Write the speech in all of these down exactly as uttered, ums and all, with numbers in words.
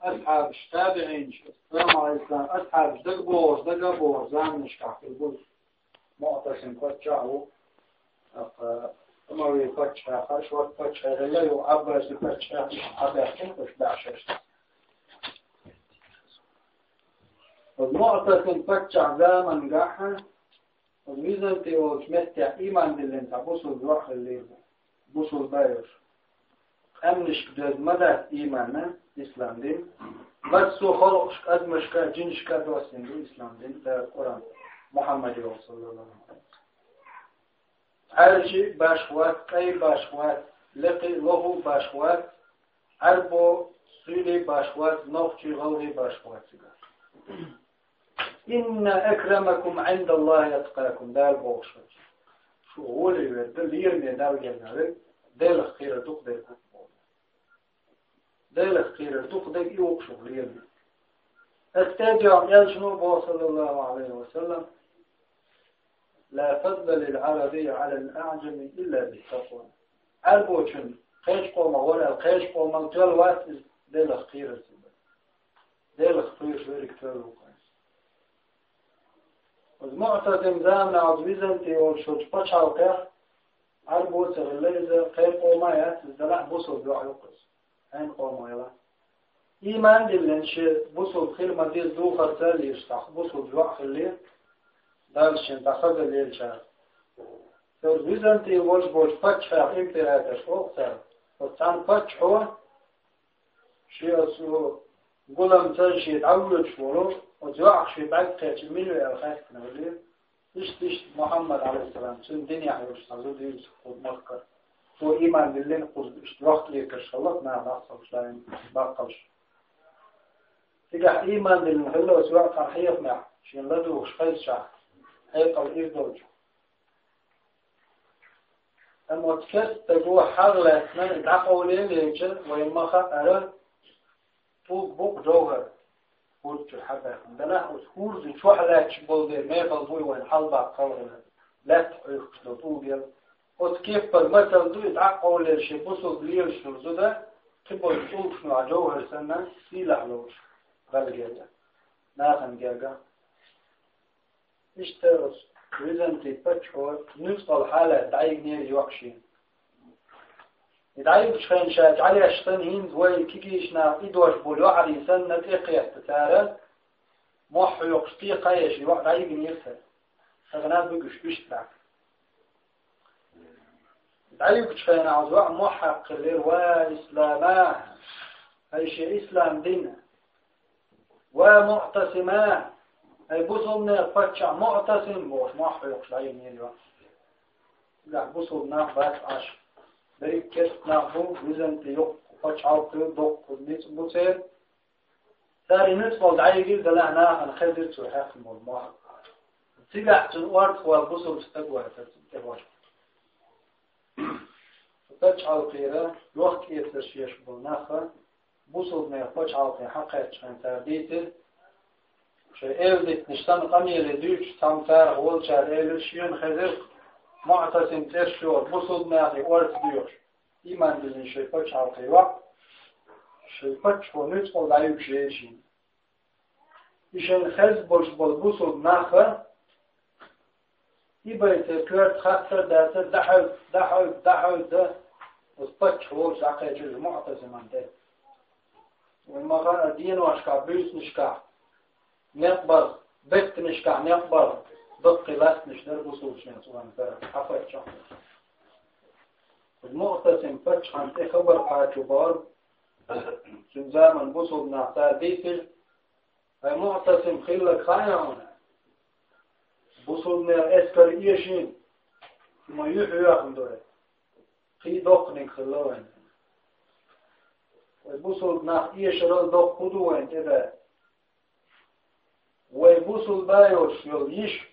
асхьабаш, табиӀинаш, Рамал ислам, асхьабаш дагабоагӀаш, дагабоагӀаш заманашкахь хилла бу. МуӀтасим паччахь ву, тӀаккха Умави паччахь, шорта паччахь хилла, юха Ӏаббаси паччахь, иштта хьабаьхкина уьш бӀешераш. Оцу МуӀтасим паччахь замангахь, оцу Византи волчу меттехь ийман диллина цхьа бусулба йоӀ хиллера. Бусулба йоӀ. Къаьмнашка доьзна ма дац ийман, ислам дин. Массо а халкъашка, адамашка, жинашка доссийна ду ислам дин, Дала Къуръан, Мухьаммаде йолу, саллаллаху Ӏалайхи ва саллам. Ӏаьржи башха вац, къай башха вац, лекхи, лоху башха вац, Ӏаьрбо, суьйли башха вац, нохчи, гӀалгӀи башха вац цигахь. «Инна акрамакум Ӏиндаллахи аткъакум», Дала бохуш вац. Шу гӀоле верг, лераме Далла гергахь верг, Делах кхерар дукха дерг ву боху. Делах кхерар дукха дерг и ву шух лераме. Ас тӀедоьгӀна элчано боху, саллаллаху Ӏалайхи ва саллам: «Ла фадла лил Ӏараби Ӏалал Аъжами илла биттакъва». Ӏаьрбочун кхечу къомах вара аьлла, кхечу къомал тоьлла вац иза Делах кхерарца. Делах кхоьруш верг тоьлла ву-кх. Оцу МуӀтасим заманахь оцу Византи волчу пачхьалкхехь Ӏаьрбо а ца хилла иза, кхечу къомах а яц иза, делахь бусулба йоӀ ю-кх иза. Хьенан къомах елахь. Ийман диллина шен бусулба хир ма-деззара духарца а лелаш цхьа бусулба йоӀ хиллера, Дала шена цхьа хаза лелачара. Цуьнан Византин волчу паччахьех, императорш олу цара, оцу цхьана паччахьо шен оцу гуламца шен дӀавоьдуш волу оцу йоӀах шен бӀаьрг кхеччи мила ву аьлла хаьттина хиллера. Иштта, иштта Мухьаммад, Ӏалайхиссалам, цуьнан динехь йолуш цхьа зуда ю иза кху махкара. Цо ийман диллина, кхуза иштта йохка-экарш хилла-кх наха, ахча лайна баккхалш. Цигахь ийман диллина хилла оцу йоӀ цхьана хьехамехь, шена ладугӀуш хезчахь, хьекъал иза долчу. Амма оцу керста стага хьагӀ лаьцна дӀакъовлаелча, вайна ма хаъара, тӀулг бу-кх жовхӀар хӀорда чуьра хьабаьхкина. Делахь оцу хӀорда чохь лаьтташ болу дерг мехала буй вайна хьалабаккха хала хилар, лаьттах Ӏуьйхкаш долу тӀулг яра. Оцу кеппара масал ду и дӀакъовлаелла шен бусулба лелаш йолу зуда, кхиболчу тӀулгашна жовхӀар санна, сийлахь ловш, Далла гергахь, нахана гергахь. Иштта оцу Византин паччахьо нуьцкъала хьалаьцна дӀайигнера йоӀ шена. И дӀайигчу хенахь ша чӀалеш санна, хӀинца вай кегийчу наха и дош болу йоӀарий санна тӀекхетта цара, мохь хьоькхуш, тӀе кхаеш йоӀ дӀайигнера цара. Сагана буьгуш иштта баьхна. ДӀайигчу хенахь оцу йоӀа мохь хьаькхна хиллера: «Ва ислама! ХӀай шен ислам дин! Ва муӀтасима! ХӀай бусулбанех паччахь МуӀтасим!» — бохуш, мохь хьоькхуш дӀайигнера йоӀ. Цигахь бусулба нах бац Ӏаш. Берриг керста нах бу, Византин йоккха пачхьалкх ю, доккха ницкъ бу церан. Цара и нуьцкъала дӀайигира, делахь нахана хезира цо хьаькхна болу мохь. Цигахь цуьнан орцахвала бусулба стаг вацара цунна тӀехволуш. Пачхьалкхера йохка-эцарш еш болу нах бусулбанех пачхьалкхе хьакхаьчча хьайн цара дийцира, шайн эладитанаш санна къамеле дуьйцуш, цхьамма царах волчара элира, шена хезира МуӀтасим цӀераш йолу бусулбанехе орца доьхуш, ийман диллина шайн пачхьалкхе йоӀ, шайн паччахьо нуьцкъала дӀаюьгуш яра шена. И шайна хезна болуш болу бусулба нах и бай церан коьрта хаттар а дацара, дӀахьуьйту, дӀахьуьйту, дӀахьуьйту, оцу паччахь волчу дӀакхечира МуӀтасиман тӀе. Вайн ма хаьара, деношкахь, буьйсанашкахь некъ бара, беттанашкахь некъ бара, даккхий ластанаш дара бусулбанех цу вайн карахь, хьан паччахь. МуӀтасим паччахьан тӀе хабар кхачо бахара, цуьнан заман бусулба нах цара дийцира, хӀай МуӀтасим, хилларг хаьа хьуна? Бусулбанех эскар эшийна, ма юьхь йоьхна ду вай. Кхин доккханиг хилла вайна. Вай бусулба нах эшарал доккха хӀун ду вайна тӀедаьлла? Вай бусулба йолуш йолу йиша,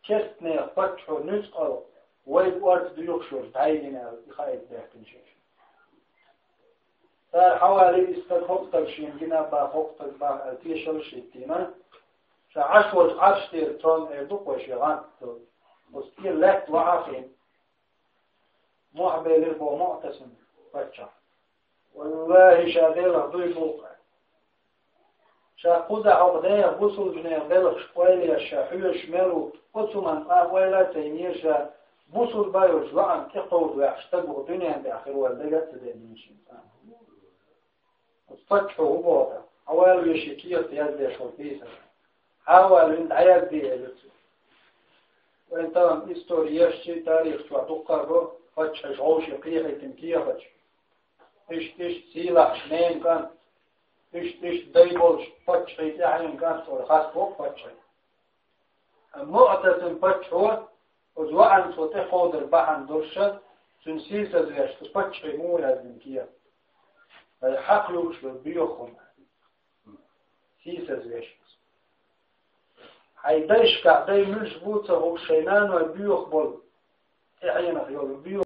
керстанех паччахьо нуьцкъала вайга орца доьхуш йолуш дӀайигина аьлла, и хаийта баьхкина шаьш. Цара хьавалийра и стаг, хӀокху стага шена гина боху, хӀокху стага боху аьлла, тешалла а хӀиттийна. Ша Ӏаш волчу Ӏарш тӀера, трон эр ду-кх вай, шен гӀанта долу, оцу тӀера лаьтта вахьа а хиъна, мохь белира боху МуӀтасим паччахь. Валлахьи, ша Делах дуй боху-кх. Ша кхузахь хьо деха бусулбанех белхаш ойла еш ша хьоьжуш мел ву, оцу хӀуманна цкъа а ойла а ца йинера ша, бусулба йолуш йоӀана тӀекховдаваьхьаш стаг ву дуьнен тӀехь хир волу дага а ца дина шен цкъа а. Оцу паччахьо хӀун боху тӀаккха? Хьавала вешан кехат яздеш волу писар. Хьавала вина дӀаязде элира цо. Вайн тахана истори ешча, тарих чохь дуккха а бо, паччахьаш вовшийн кхехийтина кехаташ. Иштта, иштта сийлахьаш ненан кӀант, иштта, иштта дай болуш паччахье тӀаьхьенан кӀант олура, хас боху паччахье. Амма МуӀтасим паччахьо, оцу йоӀанна цо тӀекховдар бахьана долуш, цуьнан сийсазвеш, цу паччахье муха яздина кехат? Вай хьакха лууш вай боьха хӀума. Сийсазвеш. Хьайн дайшкахь дай муьлш бу а ца хууш, шайн наной боьха болу, тӀаьхьенах йолу боьха